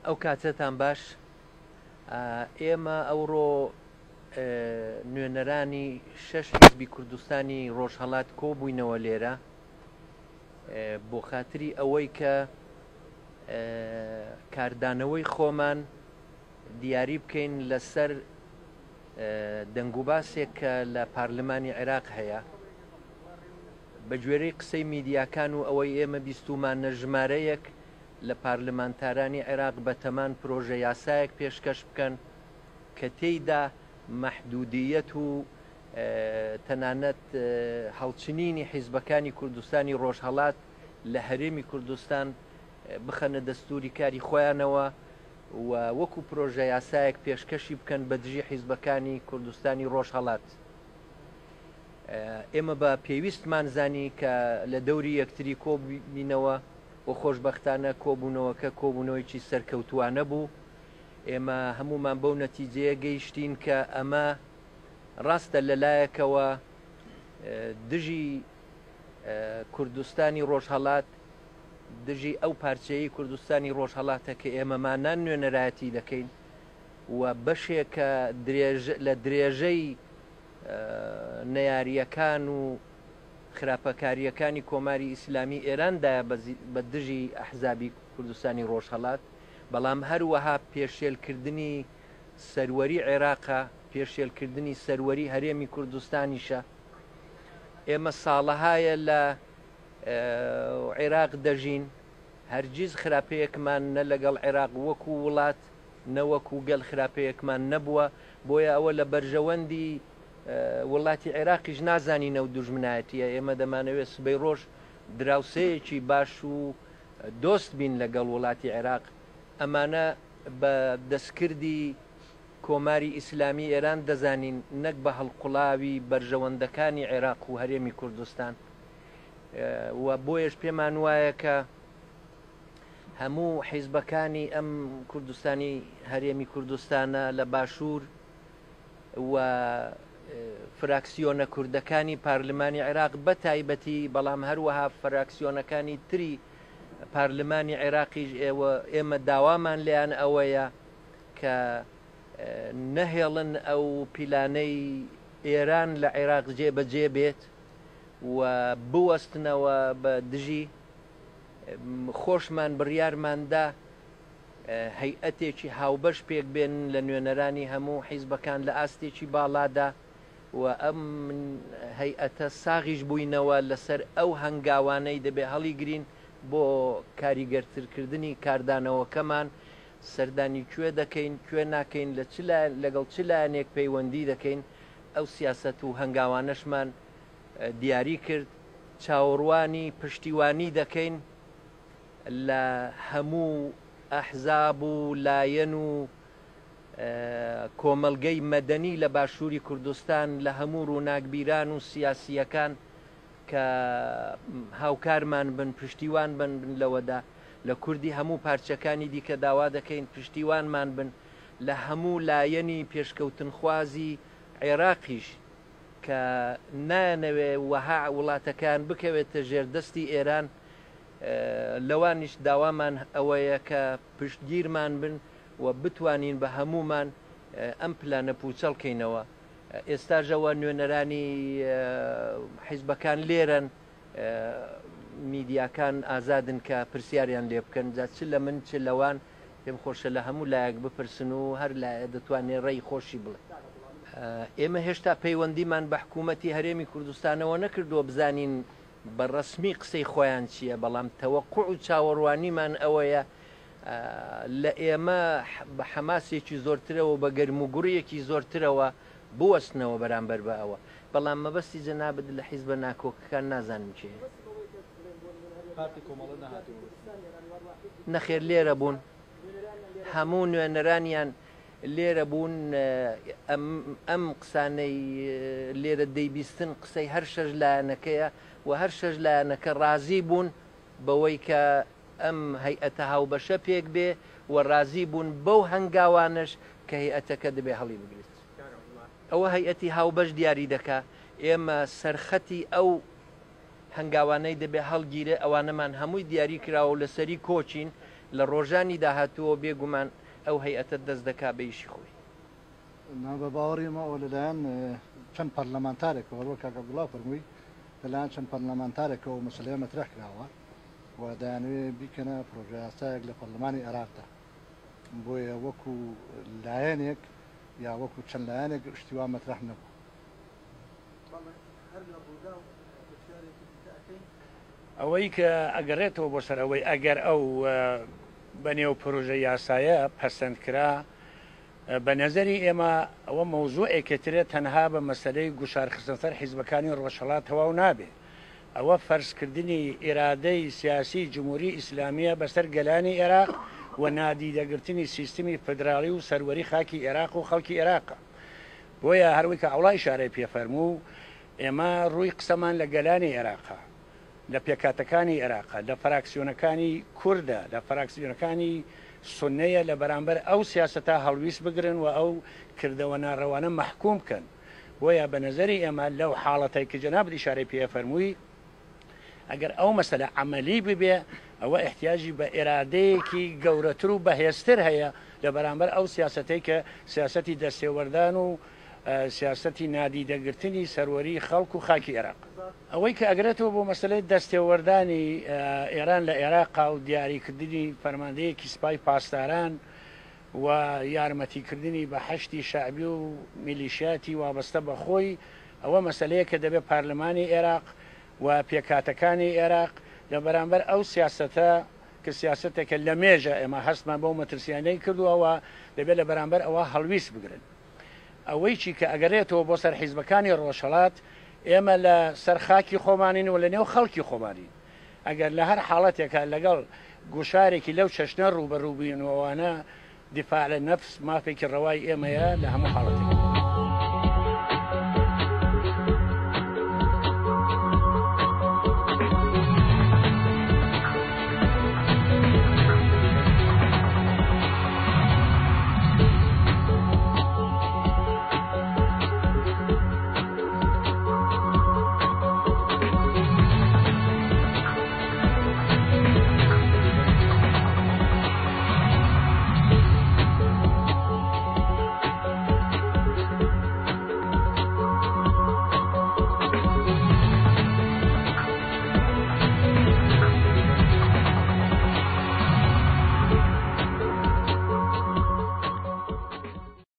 ئەو کاتەتان باش. ئێمە ئەوڕۆ نوێنەرانی شەش حیزبی کوردستانی ڕۆژهەڵات کۆبووینەوە لێرە بۆ خاتری ئەوەی کە کاردانەوەی خۆمان دیاری بکەین لەسەر دەنگوباسێک کە لە پارلمانی عێراق هەیە. بە گوێرەی قسەی میدیاکان و ئەوەی ئێمە بیستوومانە ژمارەیەک لە پارلمانتارانی عێراق بەتەمان پرۆژە یاسایەک پێشکەش بکەن کە تێیدا مەحدودییەت و تەنانەت هەڵچنینی حیزبەکانی کوردستانی ڕۆژهەڵات لە هەرێمی کوردستان بخەنە دەستووری کاری خۆیانەوە و وەکو پرۆژە یاسایەک پێشکەشی بکەن بە دژی حیزبەکانی کوردستانی ڕۆژهەڵات. ئێمە بە پێویستمان زانی کە لە دەوری یەکتری کۆبینەوە و خۆشبەختانە کۆبوونەوەکە کۆبوونەوەیەکی سەرکەوتووانە بوو. ئێمە هەموومان بەو نەتیجەیە گەیشتین کە ئەمە ڕاستە لە لایەکەوە دژی کوردستانی ڕۆژهەڵات، دژی ئەو پارچەیەی کوردستانی ڕۆژهەڵاتە کە ئێمەمانان نوێنەرایەتی دەکەین و بەشێکە لە درێژەی نەیارییەکان و خراپەکارییەکانی کۆماری ئیسلامی ئێراندایە بە دژی ئەحزابی کوردستانی ڕۆژهەڵات، بەڵام هەروەها پێشێلکردنی سەروەری عێراقە، پێشێلکردنی سەروەری هەرێمی کوردستانیشە. ئێمە ساڵەهایە لە عێراق دەژین، هەرگیز خراپەیەکمان نە لەگەڵ عێراق وەکو وڵات، نە وەکو گەل خراپەیەکمان نەبووە، بۆیە ئەوە لە بەرژەوەندی وڵاتی عێراقیش نازانین ئەو دوژمنایەتییە، ئێمە دەمانەوێت سبەی ڕۆژ دراوسێیەکی باش و دۆست بین لەگەڵ وڵاتی عێراق، ئەمانە بە دەستکردی کۆماری ئیسلامی ئێران دەزانین نەک بە هەڵقوڵاوی بەرژەوەندەکانی عێراق و هەرێمی کوردستان و بۆیەش پێمان وایە کە هەموو حیزبەکانی ئەم کوردستانی هەرێمی کوردستانە لە باشوور و فراکسیۆنە کوردەکانی پارلمانی عێراق بە تایبەتی، بەڵام هەروەها فراکسیۆنەکانی تری پارلمانی عێراقیش ئێوە ئێمە داوامان لێیان ئەوەیە کە نەهێڵن ئەو پیلانەی ئێران لە عێراق جێبەجێ بێت و بوەستنەوە بە دژی. خۆشمان بڕیارمان دا هەیئەتێکی هاوبەش پێک بێنن لە نوێنەرانی هەموو حیزبەکان لە ئاستێکی باڵادا و ئەم هەیئەتە ساغیش بووینەوە لەسەر ئەو هەنگاوانەی دەبێ هەڵیگرین بۆ کاریگەرترکردنی کاردانەوەکەمان، سەردانی کوێ دەکەین، کوێ ناکەین، لە چ لایەن لەگەڵ چ لایەنێک پەیوەندی دەکەین، ئەو سیاسەت و هەنگاوانەشمان دیاری کرد، چاوەڕوانی پشتیوانی دەکەین لە هەموو ئەحزاب و لایەن و کۆمەڵگەی مەدەنی لە باشووری کوردستان، لە هەموو ڕووناکبیران و سیاسییەکان کە هاوکارمان بن، پشتیوان بن لەوەدا. لە کوردی هەموو پارچەکانی دیکە داوا دەکەین پشتیوانمان بن، لە هەموو لایەنی پێشکەوتنخوازی عێراقیش کە نایانەوێ وەها وڵاتەکەیان بکەوێتە ژێر دەستی ئێران، لەوانیش داوامان ئەوەیە کە پشتگیرمان بن و بتوانین بە هەموومان ئەم پلانە پووچەڵ کەینەوە. ئێستاش ئەوە نوێنەرانی حیزبەکان لێرەن، میدیاکان ئازادن کە پرسیاریان لێ بکەن، جا چ لە من چ لەوان، پێم خۆشە لە هەموو لایەک بپرسن و هەر لایە دەتوانێ ڕێی خۆشی بڵێ. ئێمە هێشتا پەیوەندیمان بە حکوومەتی هەرێمی کوردستانەوە نەکردووە بزانین بە ڕەسمی قسەی خۆیان چییە، بەڵام تەوەقوع و چاوەڕوانیمان ئەوەیە لە ئێمە بە حەماسێکی زۆرترەوە و بە گەرموگوڕییەکی زۆرترەوە بوەستنەوە بەرامبەر بە ئەوە. بەڵام مەبەستی جەنابت لە حیزبە ناکۆکەکان نازانم کێیە. پارتی کۆمەڵە نەهاتبوون؟ نەخێر لێرە بوون. هەموو نوێنەرانیان لێرە بوون. ئەم قسانەی لێرە دەیبیستن قسەی هەر شەش لایەنەکەیە و هەر شەش لایەنەکە ڕازی بوون بەوەی کە ئەم هەیئەتە هاوبەشە پێک بێ و ڕازی بوون بەو هەنگاوانەش کە هەیئەتەکە دەبێ هەڵیبگرێت. ئەوە هەیئەتی هاوبەش دیاری دەکا. ئێمە سەرخەتی ئەو هەنگاوانەی دەبێ هەڵگیرێ ئەوانەمان هەمووی دیاری کراوە و لەسەری کۆکین. لە ڕۆژانی داهاتووەوە بێ گومان ئەو هەیئەتە دەست دەکا بە ئیشی خۆی. نا بە باوەڕی ئێمە ئەوە لەلایەن چەند پەرلەمانتارێکەوە هەروەک کاک عەبدوڵا فەرمووی لەلایەن چەند پەرلەمانتارێکەوە ئەو مەسەلەیە مەترەح کراوە و دەیانەوێ بیکەنە پرۆژەیاسایەک لە پەرلەمانی عێراقدا بۆیە وەکو لایەنێک یا وەکو چەند لایەنێک شتی وا مەترەح نەبوو. بەڵێ هەر لە ڕووداو پرسیارێکی دیکە ئەکەین. ئەوەی کە ئەگەڕێتەوە بۆ سەر ئەوەی ئەگەر ئەو بە نێو پرۆژە یاسایە پەسەند کرا، بە نەزەری ئێمە ئەوە مەوزوعێکی ترە تەنها بە مەسەلەی گوشار خستنە سەر حیزبەکانی ڕۆژهەڵات تەواو نابێ. ئەوە فەرز کردنی ئیرادەی سیاسی جمهوری ئیسلامیە بەسەر گەلانی ئێراق و نادیدە گرتنی سیستمی فدراڵی و سەروەری خاکی ئێراق و خەڵکی ئێراقە. بۆیە هەروەی کە عەوڵا ئیشارەی پێ فەرموو ئێمە ڕووی قسەمان لە گەلانی ئێراقە، لە پێکهاتەکانی ئێراقە، لە فراکسیۆنەکانی کوردە، لە فراکسیۆنەکانی سوننەیە لە بەرامبەر ئەو سیاسەتە هەڵویست بگرن و ئەو کردەوە ناڕەوانە مەحکووم بکەن. بۆیە بە نەزەری ئێمە لەو حاڵەتەی کە جەنابت ئیشارەی پێ فەرمووی ئەگەر ئەو مەسەلە عەمەلی ببێ ئەوە ئیحتیاجی بە ئیرادەیەکی گەورەتر و بەهێزتر هەیە لە بەرامبەر ئەو سیاسەتەی کە سیاسەتی دەستێوەردان و سیاسەتی نادیدەگرتنی سەروەری خەڵک و خاکی ئێراق. ئەوەی کە ئەگرێتەوە بۆ مەسەلەی دەستێوەردانی ئێران لە ئێراقا و دیاریکردنی فەرماندەیەکی سپای پاسداران و یارمەتیکردنی بە حەشدی شەعبی و میلیشیاتی وابەستە بە خۆی، ئەوە مەسەلەیەکە دەبێت پارلمانی ئێراق و پێکهاتەکانی ئێراق لە بەرامبەر ئەو سیاسەتە کە سیاسەتێکە لە مێژە ئێمە هەستمان بەو مەترسیانەی کردووە و دەبێت لە بەرامبەر ئەوە هەڵویست بگرن. ئەوەیچی کە ئەگەرێتەوە بۆ سەر حیزبەکانی ڕۆژهەڵات، ئێمە لە سەر خاکی خۆمانین و لە نێو خەڵکی خۆمانین. ئەگەر لە هەر حاڵەتێکا لەگەڵ گوشارێکی لەو چەشنە ڕووبەڕوو بین و ئەوانە، دفاع لە نەفس، مافێکی ڕەوای ئێمەیە لە هەموو حاڵەتێکدا.